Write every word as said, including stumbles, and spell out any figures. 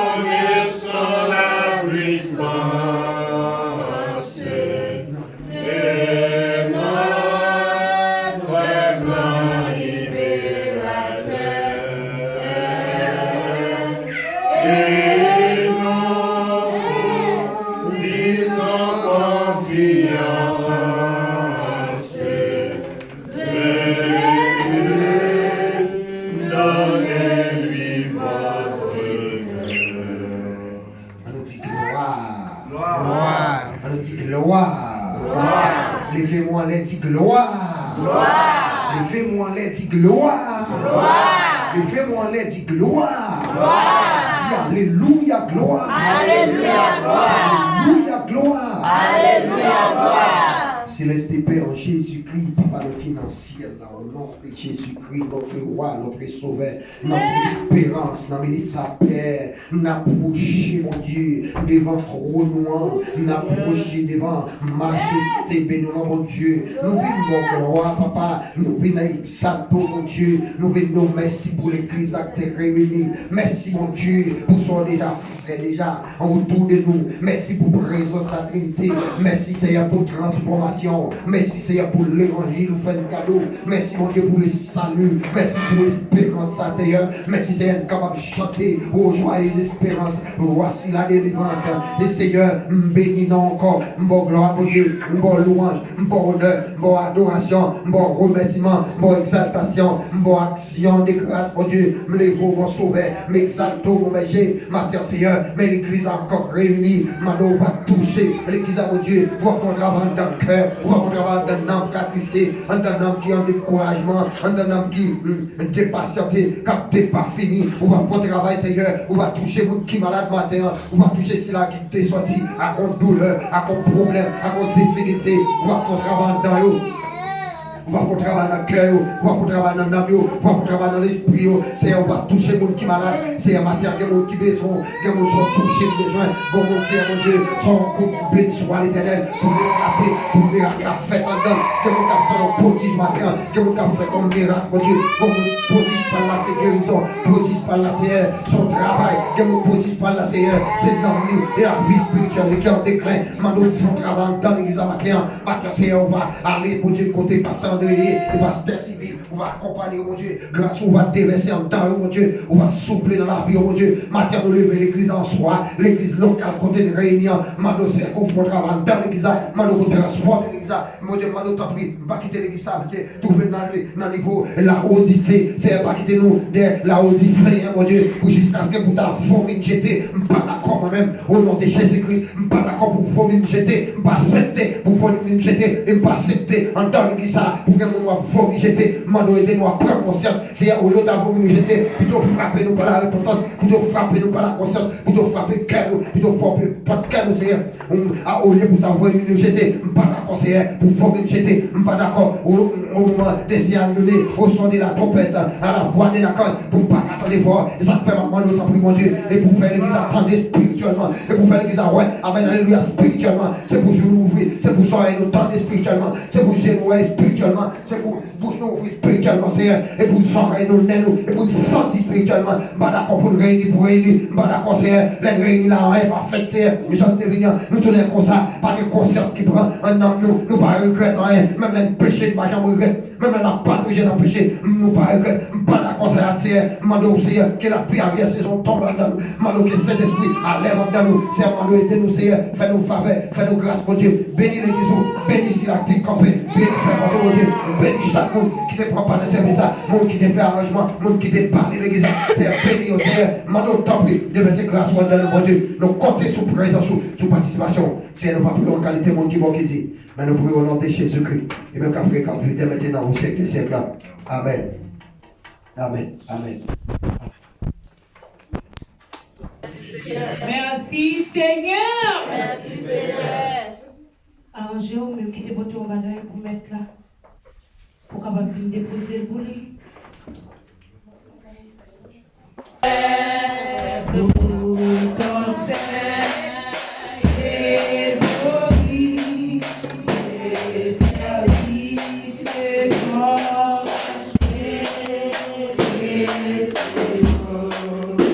Connaissant la puissance de notre grand libérateur, et nous disons confiance, venez, donnez-lui votre cœur. Ann di glwa. Glwa. Ann di glwa. Glwa. Leve men w anlè, di glwa. Glwa. Leve men w anlè, di glwa. Glwa. Leve men w anlè, di glwa. Glwa. Di alelouya, glwa. Alelouya, glwa. Alelouya, glwa. Alelouya, glwa. Céleste Père, en Jésus-Christ, Papa nou ki nan syèl la, au nom de Jésus-Christ, notre roi, notre sauveur, notre espérance, nan minit sa, Pè, n apwoche, Bondye, devan twòn ou an, n apwoche devan majeste beni w lan, Bondye. Nou vin ba w glwa, Papa, nou vin egzalte w, Bondye, nou vin di w mèsi pou legliz ak tè reyini. Mèsi, Bondye, pou sa w deja fè deja otou de nou. Mèsi pou prezans Latrinite. Mèsi, Seyè, pou transfòmasyon. Mèsi, Seyè, pou levanjil ou fè n kado. Mèsi, Bondye, pou le sali. Mèsi pou esperans sa, Seyè. Mèsi, Seyè, n kapab chante, O joyeuse espérance, voici la délivrance. E, Seyè, m beni non w ankò. M ba w glwa, Bondye. M ba w lwanj. M ba w onè. M ba w adorasyon. M ba w remèsiman. M ba w egzaltasyon. M ba w aksyon de gras, Bondye. M leve w, mon Sovè. M egzalte w, mon Bèje. Maten, Seyè, men legliz la ankò reyini. Mande w va touche legliz la, Bondye. Ou va fè yon travay anndan kè. Ou va fè yon travay anndan nanm k atriste, anndan nanm ki an dekourajman, anndan nanm ki, mm, depasyante, k ap depafini. Ou va fè yon travay, Seyè. Ou va touche moun ki malad maten an. Ou va touche sila ki te sòti ak yon doulè, ak yon pwoblèm, ak yon difikilte. Ou va fè yon travay anndan yo. Ou va fè yon travay nan kè yo, ou va fè yon travay nan nanm yo, ou va fè yon travay nan lespri yo. Seyè, ou va touche moun ki malad. Seyè, maten an, gen moun ki bezwen, gen moun sa w touche ki bezwen. Bon, Bondye, Bondye, sa yon kout beniswa, Letènèl, pou mirak la te, pou mirak la fèt anndan. Gen moun k ap tann yon pwodij maten an, gen moun k ap fèt yon mirak, Bondye. Bon, pwodij pa l la se gerizon, pwodij pa l la, Seyè, se yon travay. Gen moun pwodij pa l la, Seyè, se nanm li, e lavi espirityèl li ki an deklen. Mande w fè yon travay anndan legliz la maten an. Maten, Seyè, ou va ale, Bondye, kote pastè André ye, e pastè Sylvie, ou va akonpanye yo, Bondye. Gras ou va devèse anndan yo, Bondye. Ou va soufle nan lavi yo, Bondye. Maten, nou leve legliz la answa, legliz lokal kote n reyini an. Mande w, Seyè, ke w fè yon travay anndan legliz la. Mande w ke w transfòme legliz la. Bondye, mande w, tanpri, pa kite legliz sa, Bondye, twouve l nan, nan nivo Lawodise. Seyè, pa kite nou dèyè Lawodiseyen, Bondye, pou jiskaske pou ta vomi n jete. M pa dakò mwen menm, o non de Jezi Kris. M pa dakò pou vomi n jete. M pa aksepte pou vomi n jete. E m pa aksepte anndan legliz sa pou gen moun w ap vomi jete. M mande w ede nou a pran konsyans. Seyè, olye w ta vomi nou jete, pito w frape nou pa larepantans, pito w frape nou pa lakonsyans, pito w frape kè nou, pito w frape pòt kè nou, Seyè. A, olye pou ta vomi nou jete, m pa dakò, Seyè, pou vomi n jete. M pa dakò, o, o moman de siyal done, o son de la twonpèt, a la vwa de lakay, pou m pa ka tande vwa w. E sa k fè m ap mande w, tanpri, Bondye, e pou fè legliz la tande espirityèlman, e pou fè legliz la wè, amèn, alelouya, espirityèlman. Se pou je nou ouvri, se pou zòrèy nou tande espirityèlman, se pou je nou wè espirityèlman, se pou bouch nou ouvri espirityèlman, Seyè, e pou zòrèy nou, nen nou, e pou n santi espirityèlman. M pa dakò pou n reyini pou reyini. M pa dakò, Seyè, lè n reyini la, anyen pa fèt, Seyè. Men jan n te vini an, nou tounen konsa, pa gen konsyans ki pran an nanm nou. Nou pa regrèt anyen. Menm lè n peche, n pa janm regrèt. Menm lè n ap pataje nan peche, nou pa regrèt. M pa dakò sa, Seyè. M mande w, Seyè, ke lapli a vèse yon tonbe anndan nou. M mande w ke Sentespri a lève anndan nou. Seyè, m mande w ede nou, Seyè. Fè nou favè, fè nou gras, Bondye. Beni legliz ou, beni sila ki kanpe, beni sèvant ou, Bondye. Beni chak moun ki te pran pa nan sèvis la, moun ki te fè aranjman, moun ki te bale legliz la. Seyè, beni yo, Seyè. M mande w, tanpri, devèse gras ou anndan nou, Bondye. Nou konte sou prezans ou, sou patisipasyon ou. Seyè, nou pa priye an kalite moun ki mò ki di, men nou priye o non de Jezi Kris, li menm k ap viv, k ap viv dè mentnan o syèk dè syèk la. Amèn. Amèn. Amèn. Mèsi, Senyè. Mèsi, Senyè. Aranje w, men m kite pote yon bagay pou mèt la. Pou w kapab vin depoze l pou li. Pou ton sèl glori, e sèvis ton Jezi.